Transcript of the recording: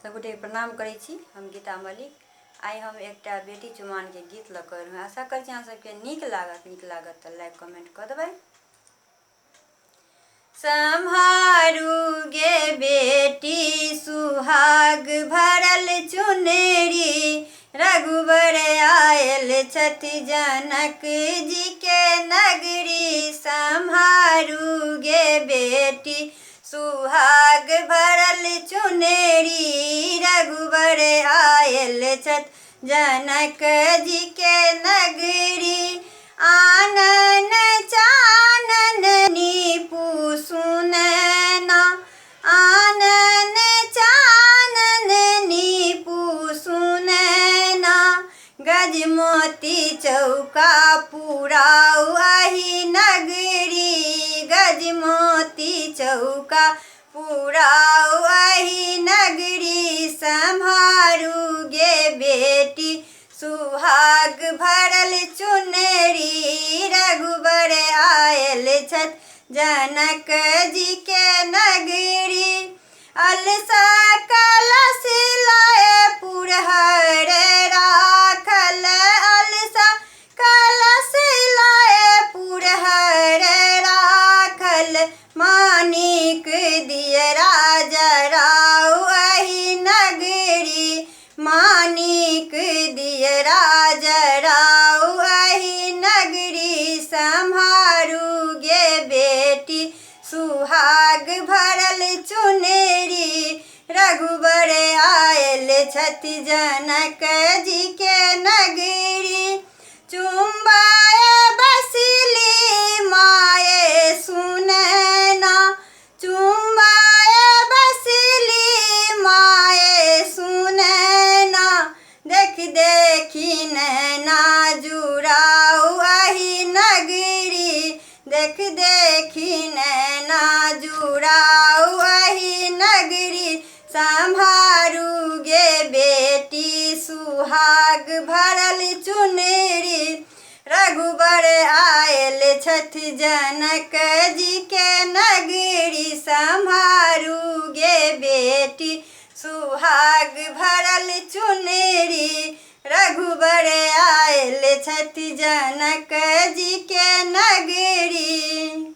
सबगोटेके प्रणाम करै छी। हम गीता मलिक। आइ हम एकटा बेटी चुमानके गीत लऽ कऽ एलहुँ। आशा करै छी अहाँ सबके नीक लागत। नीक लागत तऽ लाइक कमेंट कऽ देबै। सम्हारू गे बेटी सुहाग भरल चुनरी, रघुबर आयल छथि जनक जी के नगरी। सम्हारू गे बेटी सुहाग भरल चुनरी, रघुबर आयल छथि जनक जी के नगरी। आनन चानन नीपू सुनैना, आनन चानन नीपू सुनैना, गजमोती चौका पुराउ अही नगरी। गजमोती चौका पुराउ अही नगरी। सम्हारू गे बेटी सुहाग भरल चुनरी, रघुबर आयल छथि जनक जी के नगरी। अलसा कलश लाए पुरहर राखल, अलसा कलश लाए पुरहर राखल, मानिक दिय राजा राउ अही नगरी। मानिक दिय राजा राउ अही नगरी। सम्हारू गे बेटी सुहाग भरल चुनरी, रघुबर आयल छथि जनक जी के नगरी। चुम्बाए बसली माए सुनैना, चुम्बाए बसली माए सुनैना, देख देखी नैना जुड़ाउ अही नगरी। देख देखी नैना जुड़ाउ अही नगरी। सम्हारू गे बेटी सुहाग भरल चुनरी, रघुबर आयल छथि जनक जी के नगरी। सम्हारू गे बेटी सुहाग भरल चुनरी, रघुबर आयल छथि जनक जी के नगरी।